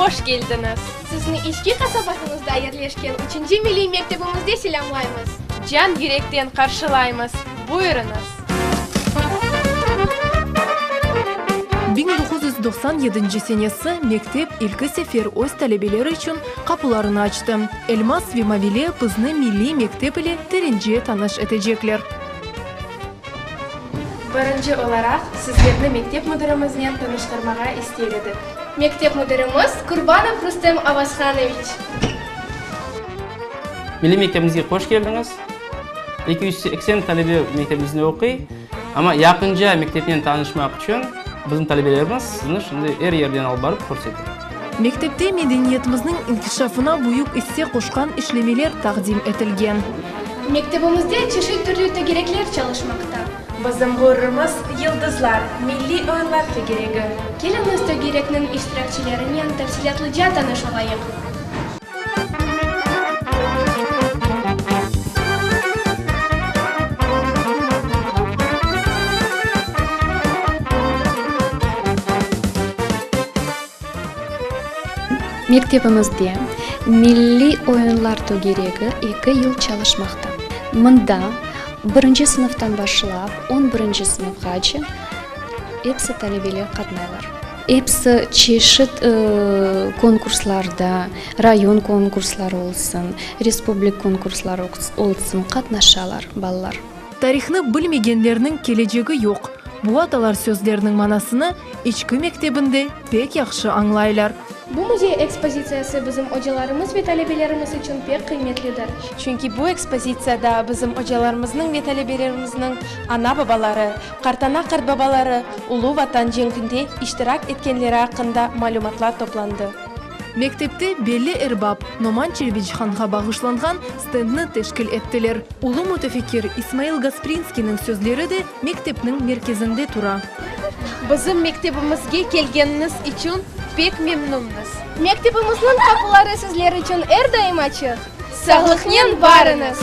Hoş keldiñiz! Sizni İçki qasabasımızda yerleşken üçünci milliy mektebimizde selâmlaymız. Can yürekten qarşılaymız. Buyurıñız! 1997 senesi mektep ilki sefer öz talebeleri içün qapularını açtı. Elmaz ve Mavile bizni milliy mektep ile terence tanış etecekler. Birinci olaraq sizlerni mektep müdirimiznen tanıştırmağa ister edik. Mektep müdirimiz Kurbanov Rustem Avazhanoviç. Milliy mektebimizge hoş keldiñiz. 280 talebe mektebimizde oquy. Amma yaqınca mektepnen tanışmaq içün bizim talebelerimiz sizni şimdi er yerden alıp barıp körseter. Mektepte medeniyetimizniñ inkişafına büyük isse qoşqan işlemeler taqdim etilgen. Mektebimizde çeşit türlü tögerekler çalışmaqta. Bizim ğururımız, Yıldızlar milliy oyunlar tögeregi. Keliñiz tögerekniñ iştirakçilerinen tafsilâtlıca tanış olayıq. Mektebimizde milliy oyunlar tögeregi eki yıl çalışmaqta. Mında birinci sınıftan başlap on birinci sınıfğace episi talebeler qatnaylar. Episi çeşit konkurslarda, rayon konkursları olsun, respublik konkursları olsun, qatnaşalar balalar. Tarihnı bilmegenlerniñ kelecegi yoq. Bu atalar sözleriniñ manasını İçki mektebinde pek yahşı añlaylar. Bu müzey ekspozitsiyası bizim ocalarımız ve talebelerimiz içün pek qıymetlidir. Çünki bu ekspozitsiyada bizim ocalarımıznıñ ve talebelerimizniñ ana-babaları, qartana-qartbabaları Ulu Vatan cenkinde iştirak etkenleri aqqında malümatlar toplandı. Mektepte belli erbap Noman Çelebicihanğa bağışlanğan stendni teşkil ettiler. Ulu mütefekkir İsmail Gasprinskiyniñ sözleri de mektepniñ merkezinde tura. Bizim mektebimizge kelgeniñiz içün pek memnünmiz. Mektebimizniñ qapıları sizler içün er daim açıq. Sağlıqnen barıñız!